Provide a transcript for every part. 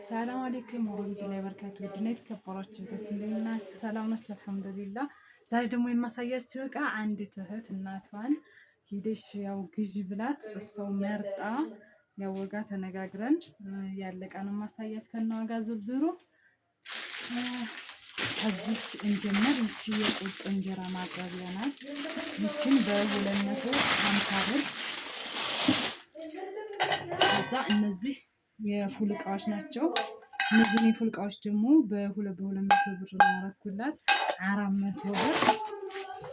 ሰላም አለይኩም ወራህመቱላሂ ወበረካቱ። ውድና የተከበራችሁ እህቶች እንደምን ናችሁ? ሰላም ናችሁ? አልሐምዱሊላህ። ዛሬ ደግሞ የማሳያችሁ እቃ አንዲት እህት እናቷን ሂደሽ ያው ግዢ ብላት እሷው መርጣ ያው ዋጋ ተነጋግረን ያለቃ ነው ማሳያችሁ ከነዋጋ ዝርዝሩ። ከዚች እንጀምር። ይቺ የቁጥ እንጀራ ማቅረቢያ ናት። ይችን በ250 ብር። ከዛ እነዚህ የፉል እቃዎች ናቸው። እነዚህን የፉል እቃዎች ደግሞ በሁለት በሁለት መቶ ብር ነው ያደረኩላት፣ 400 ብር።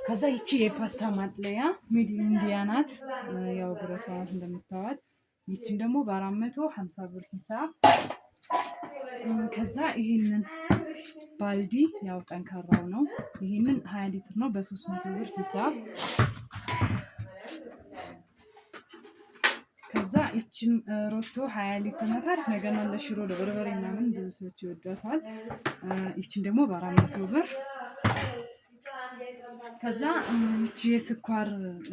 ከዛ ይቺ የፓስታ ማጥለያ made in India ናት። ያው ብረቷ ናት እንደምታዋት። ይችን ደግሞ በ450 ብር ሂሳብ። ከዛ ይህንን ባልዲ ያው ጠንካራው ነው። ይህንን 20 ሊትር ነው በ300 ብር ሂሳብ። ከዛ ይችም ሮቶ 20 ሊትር ናት። አሪፍ ነገር ነው ለሽሮ ለበርበሬ ምናምን ብዙ ሰዎች ይወዷታል። ይችን ደግሞ በ400 ብር። ከዛ ይቺ የስኳር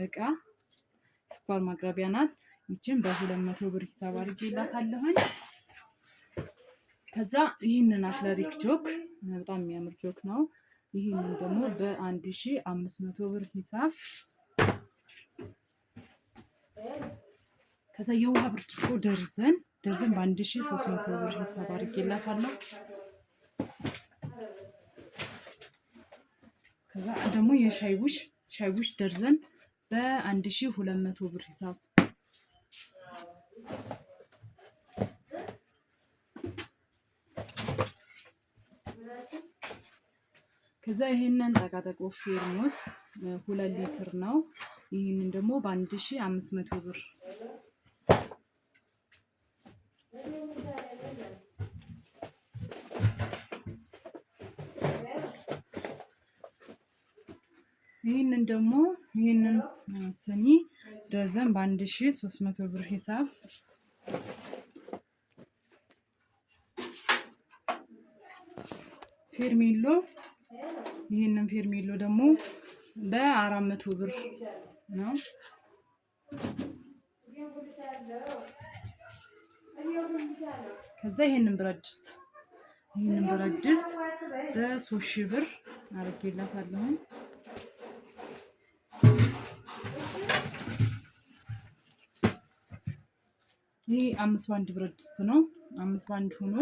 እቃ ስኳር ማቅረቢያ ናት። ይችን በ200 ብር ሂሳብ አድርጌላታለሁኝ። ከዛ ይህንን acrylic ጆክ በጣም የሚያምር ጆክ ነው። ይህንን ደግሞ በ1500 ብር ሂሳብ። ከዛ የውሃ ብርጭቆ ደርዘን ደርዘን በ1300 ብር ሂሳብ አድርጌላታለሁ። ከዛ ደግሞ የሻይ ቡሽ ሻይ ቡሽ ደርዘን በ1200 ብር ሂሳብ። ከዛ ይሄንን ጠቃጠቆ ፌርሙስ 2 ሊትር ነው። ይህንን ደግሞ በ1500 ብር። ይህንን ደግሞ ይህንን ስኒ ደርዘን በ1300 ብር ሂሳብ። ፌርሜሎ ይህንን ፌርሜሎ ደግሞ በ400 ብር ነው። ከዛ ይህንን ብረት ድስት በ3000 ብር አድርጌላታለሁኝ። ይህ አምስት በአንድ ብረት ድስት ነው። አምስት በአንድ ሆኖ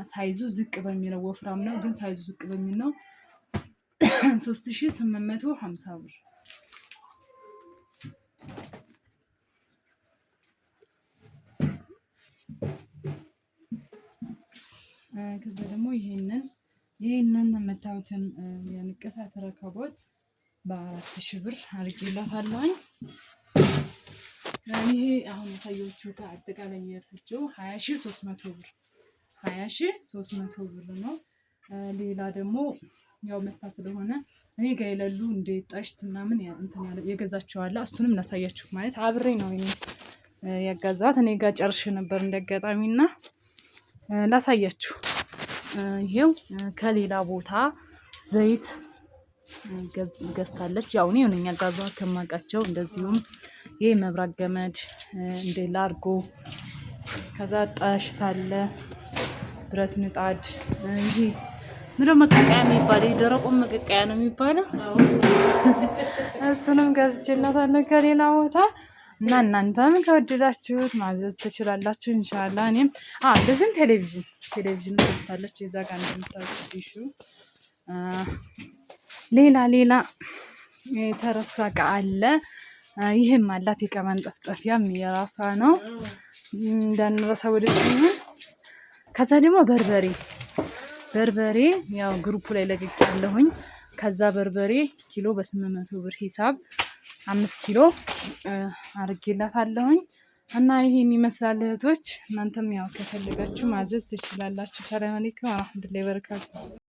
size ኡ ዝቅ በሚለው ወፍራም ነው፣ ግን size ኡ ዝቅ በሚል ነው 3850 ብር። ከዛ ደግሞ ይሄንን የምታዩትን የንቅሳት ረከቦት በ4000 ብር አድርጌላታለሁኝ። ይሄ አሁን ያሳየኋችሁ ከአጠቃላይ የፈጀው 20,300 ብር፣ 20,300 ብር ነው። ሌላ ደግሞ ያው መታ ስለሆነ እኔ ጋ የሌሉ እንደ ጠሽት ምናምን እንትን ያለ የገዛችው አለ። እሱንም ላሳያችሁ። ማለት አብሬ ነው ያጋዛት፣ እኔ ጋ ጨርሼ ነበር እንደአጋጣሚ እና ላሳያችሁ። ይሄው ከሌላ ቦታ ዘይት ገዝታለች። ያው እኔ ነኝ ያጋዛኋት ከማውቃቸው። እንደዚሁም ይሄ መብራት ገመድ እንደ ላርጎ፣ ከዛ ጠሽት አለ፣ ብረት ምጣድ፣ ይሄ ምንድነው መቀቀያ የሚባለው? የደረቁን መቀቀያ ነው የሚባለው። እሱንም ገዝቼላታለሁ ከሌላ ቦታ እና እናንተም ከወደዳችሁት ማዘዝ ትችላላችሁ። ኢንሻአላህ እኔም እንደዚህም ቴሌቪዥን ገዝታለች። የዛ ጋር እንደምታዩት ዲሹ፣ ሌላ ሌላ የተረሳ እቃ አለ። ይህም አላት፣ የእቃ ማንጠፍጠፊያም የራሷ ነው። እንዳንረሳ ወደ ከዛ ደግሞ በርበሬ በርበሬ ያው group ላይ ለቅቄ ያለሁኝ። ከዛ በርበሬ ኪሎ በ800 ብር ሂሳብ 5 ኪሎ አድርጌላታለሁኝ። እና ይሄን ይመስላል እህቶች፣ እናንተም ያው ከፈለጋችሁ ማዘዝ ትችላላችሁ። ሰላም አለይኩም ወራህመቱላሂ ወበረካቱ።